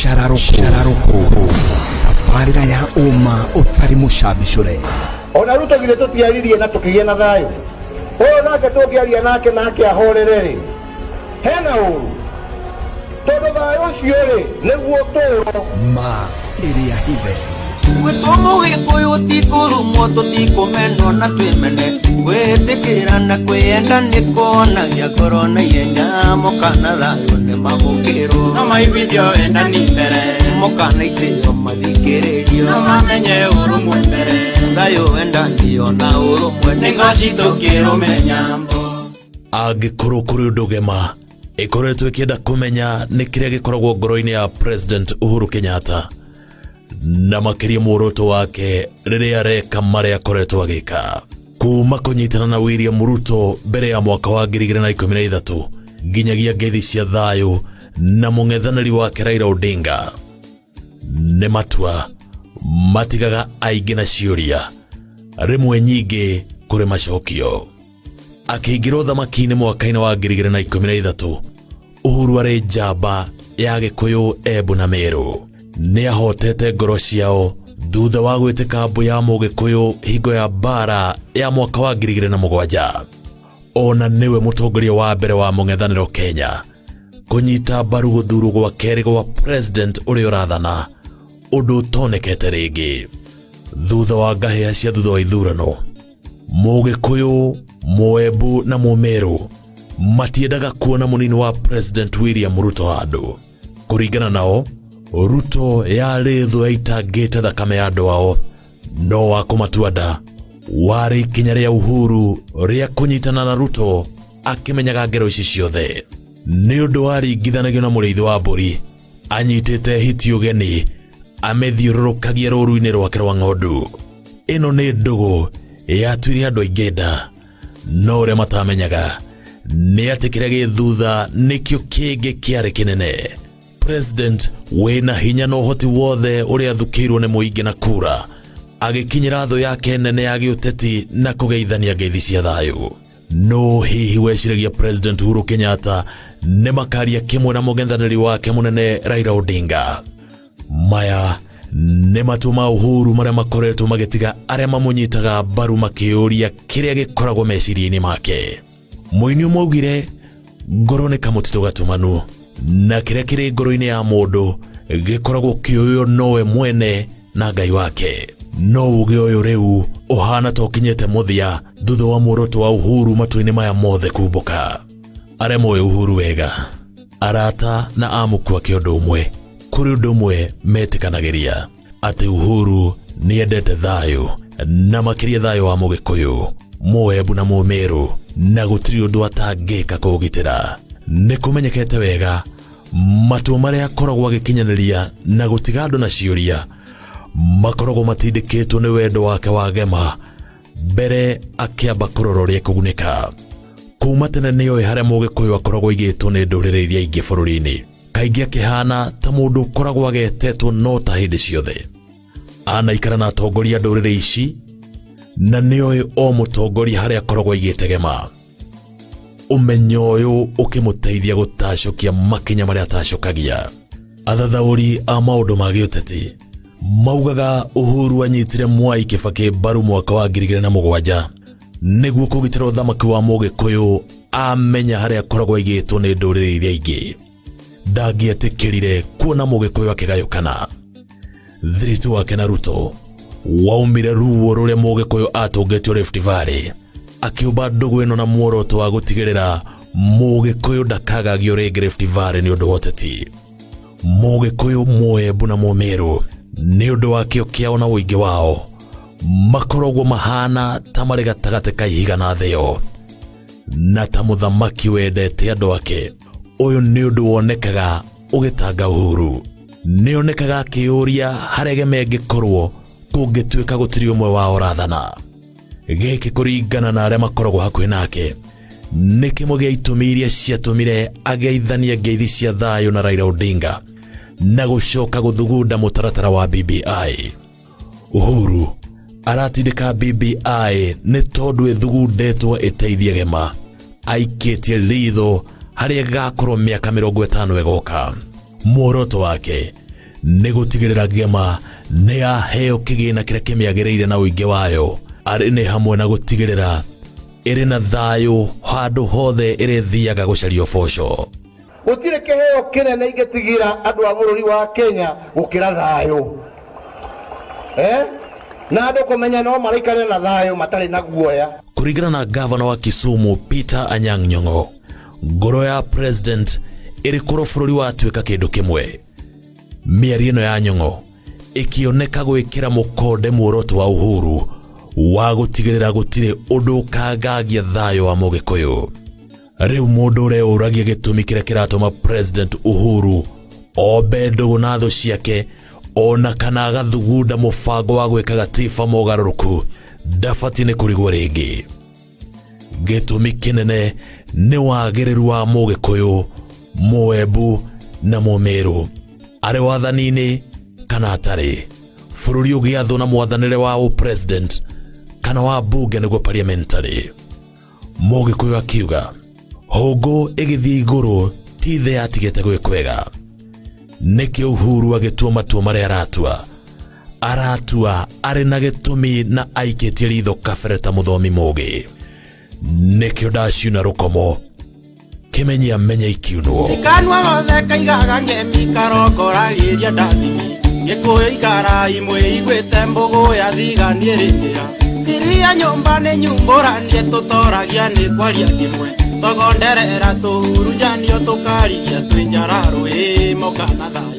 Shararũkũ, tabarĩra ya ũma ũtarĩ mũcambicũre. Ona Ruto githĩ tũtiaririe na tũkĩgĩa na thayũ? Ũyũ nake tũngĩaria nake nake ahorere rĩ, hena ũru? Tondũ thayũ ũcio rĩ, nĩguo ũtũũro. Ma ĩrĩa hithe. Gwĩtwo Mũgĩkũyũ ti kũrumwo, tũtikũmenwo na twĩmene. Gwĩtĩkĩra na kwĩyenda nĩ kuonagia ngoro na ihenya, mũkana thayũ nĩ mamũkĩrwo. No maiguithio wendani mbere. Mũkana itĩo mathikĩrĩrio. No mamenye ũrũmwe mbere. Thayũ wendani ona ũrũmwe nĩ ngo citũ kĩrũmenya. Angĩkorwo kũrĩ ũndũ gema ĩkoretwo ĩkĩenda kũmenya nĩ kĩrĩa gĩkoragwo ngoro-inĩ ya President Uhuru Kenyatta na makĩria muoroto wake rĩrĩa areka marĩa akoretwo agĩka kuma kũnyitana na William Ruto mbere ya mwaka wa 2013 nginyagia ngeithi cia thayũ na mũng'ethanĩri wake Raila Odinga. Nĩ matua matigaga aingĩ na ciũria rĩmwe nyingĩ kũrĩ macokio. Akĩingĩra ũthamaki-inĩ mwaka-inĩ wa 2013, Uhuru arĩ njamba ya Gĩkũyũ, Embu na Meru. Nĩ ahotete ngoro ciao thutha wa gwĩtĩka mbu ya Mũgĩkũyũ hingo ya mbara ya mwaka wa 2007. Ona nĩwe mũtongoria wa mbere wa mũng'ethanĩro Kenya kũnyita mbaru gũthurwo gwa kerĩ gwa president ũrĩa ũrathana, ũndũ ũtonekete rĩngĩ. Thutha wa ngahĩha cia thutha wa ithurano, Mũgĩkũyũ, Mũembu na Mũmeru matiendaga kuona mũnini wa President William Ruto handũ. Kũringana nao, Ruto yarĩ thũ yaitangĩte thakame ya andũ ao, no wa kũmatua nda warĩ ikinya rĩa Uhuru rĩa kũnyitana na Ruto akĩmenyaga ngero ici ciothe. Nĩ ũndũ waringithanagio na mũrĩithi wa mbũri anyitĩte hiti ũgeni amĩthiũrũrũkagia rũru-inĩ rwake rwa ng'ondu. Ĩno nĩ ndũgũ yatuire andũ aingĩ nda, no ũrĩa matamenyaga nĩ atĩ kĩrĩa gĩ thutha nĩkĩo kĩngĩ kĩarĩ kĩnene. President wĩna hinya na ũhoti wothe ũrĩa athukĩirwo nĩ mũingĩ na kura agĩkinyĩra thũ yake nene ya gĩũteti na kũgeithania ngeithi cia thayũ. No hihi weciragia President Uhuru Kenyatta nĩ makaria kĩmwe na mũng'ethanĩri wake mũnene Raila Odinga? Maya nĩ matua ma Uhuru marĩa makoretwo magĩtiga arĩa mamũnyitaga mbaru makĩũria kĩrĩa gĩkoragwo meciria-inĩ make. Mũini ũmwe augire ngoro nĩ kamũtitũ gatumanu na kĩrĩa kĩrĩ ngoro-inĩ ya mũndũ gĩkoragwo kĩũywo nowe mwene na Ngai wake. No uge ũyũ rĩu ũhana ta ũkinyĩte mũthia thutha wa muoroto wa Uhuru matua-inĩ maya mothe kumbũka. Arĩa moĩ Uhuru wega, arata na amũku ake ũndũ ũmwe, kũrĩ ũndũ ũmwe metĩkanagĩria atĩ Uhuru nĩendete thayũ na makĩria thayũ wa Mũgĩkũyũ, Mũembu na Mũmeru, na gũtirĩ ũndũ atangĩka kũũgitĩra. Nĩ kũmenyekete wega matua marĩa akoragwo agĩkinyanĩria na gũtiga andũ na ciũria makoragwo matindĩkĩtwo nĩ wendo wake wa gema mbere akĩamba kũrora ũrĩa ekũgunĩka. Kuma tene nĩoĩ harĩa Mũgĩkũyũ akoragwo aigĩtwo nĩ ndũrĩrĩ iria ingĩ bũrũri-inĩ, kaingĩ akĩhana ta mũndũ ũkoragwo agetetwo no ta hĩndĩ ciothe. Anaikara na atongoria a ndũrĩrĩ ici na nĩoĩ o mũtongoria harĩa akoragwo aigĩte gema. Ũmenyo ũyũ ũkĩmũteithia gũtacũkia makinya marĩa atacũkagia. Athathaũri a maũndũ ma gĩũteti maugaga Uhuru anyitire Mwai Kibaki mbaru mwaka wa 2007 nĩguo kũgitĩra ũthamaki wa Mũgĩkũyũ amenya harĩa akoragwo aigĩtwo nĩ ndũrĩrĩ iria ingĩ. Ndangĩetĩkĩrire kuona Mũgĩkũyũ akĩgayũkana. Thiritũ wake na Ruto waumire ruo rũrĩa Mũgĩkũyũ atũngetio Rift Valley, akĩũmba ndũgũ ĩno na muoroto wa gũtigĩrĩra Mũgĩkũyũ ndakagagio rĩngĩ Rift Valley nĩ ũndũ wa ũteti. Mũgĩkũyũ, Mũembu na Mũmeru nĩ ũndũ wa kĩo kĩao na ũingĩ wao makoragwo mahana ta marĩ gatagatĩ ka ihiga na thĩo, na ta mũthamaki wendete andũ ake. Ũyũ nĩ ũndũ wonekaga ũgĩtanga Uhuru. Nĩ onekaga akĩyũria harĩa gema ĩngĩkorwo kũngĩtuĩka gũtirĩ ũmwe wao ũrathana. Gĩkĩ kũringana na arĩa makoragwo hakuhĩ nake nĩ kĩmwe gĩa itũmi iria ciatũmire ageithanie ngeithi cia thayũ na Raila Odinga na gũcoka gũthugunda mũtaratara wa BBI. Uhuru aratindĩka BBI nĩ tondũ ĩthugundĩtwo ĩteithie gema, aikĩtie ritho harĩa ĩgakorwo mĩaka 50 ĩgoka. Muoroto wake Nĩ gũtigĩrĩra Gema nĩ yaheo kĩgĩna kĩrĩa kĩmĩagĩrĩire na ũingĩ wayo, arĩ nĩ hamwe na gũtigĩrĩra ĩrĩ na thayũ handũ hothe ĩrĩthiaga gũcaria ũboco. Gũtirĩ kĩheo kĩnene ingĩtigĩra andũ a bũrũri wa Kenya gũkĩra thayũ, na andũ kũmenya no maraikare na thayũ matarĩ na guoya. Kũringana na gavana wa Kisumu Peter Anyang' Nyong'o, ngoro ya president ĩrĩ korwo bũrũri watuĩka kĩndũ kĩmwe. Mĩario ĩno ya Nyong'o ĩkĩoneka gwĩkĩra mũkonde muoroto wa Uhuru wa gũtigĩrĩra gũtirĩ ũndũ ũkangagia thayũ wa Mũgĩkũyũ. Rĩu mũndũ ũreũragia gĩtũmi kĩrĩa kĩratũma President Uhuru ombe ndũgũ na thũ ciake ona kana agathugunda mũbango wa gwĩka gatiba mogarũrũku ndabatiĩ nĩ kũrigwo rĩngĩ. Gĩtũmi kĩnene nĩ wagĩrĩru wa Mũgĩkũyũ, Mũembu na Mũmĩrũ, arĩ wathani-inĩ kana atarĩ, bũrũri ũgĩathwo na mwathanĩre wa ũpresident kana wa bunge nĩguo parliamentary. Mũgĩkũyũ akiuga hũngũ ĩgĩthiĩ igũrũ ti thĩ yatigĩte gwĩ kwega. Nĩkĩo Uhuru agĩtua matua marĩa aratua, aratua arĩ na gĩtũmi na aikĩtie ritho kabere ta mũthomi mũgĩ. Nĩkĩo ndaciuna rũkomo kĩmenyi amenye ikiunwo. Kanua gothe kaigaga ngemi karongoragiria ndathimi Gĩkũyũ ikarai mwĩiguĩte mbũgũ ya thigani ĩrĩndĩra Iria nyũmba nĩ nyumbũranie tũtoragia nĩ kwaria kĩmwe Togonderera tũhurunjanio tũkarigia twĩ njararũĩ moka na thayũ.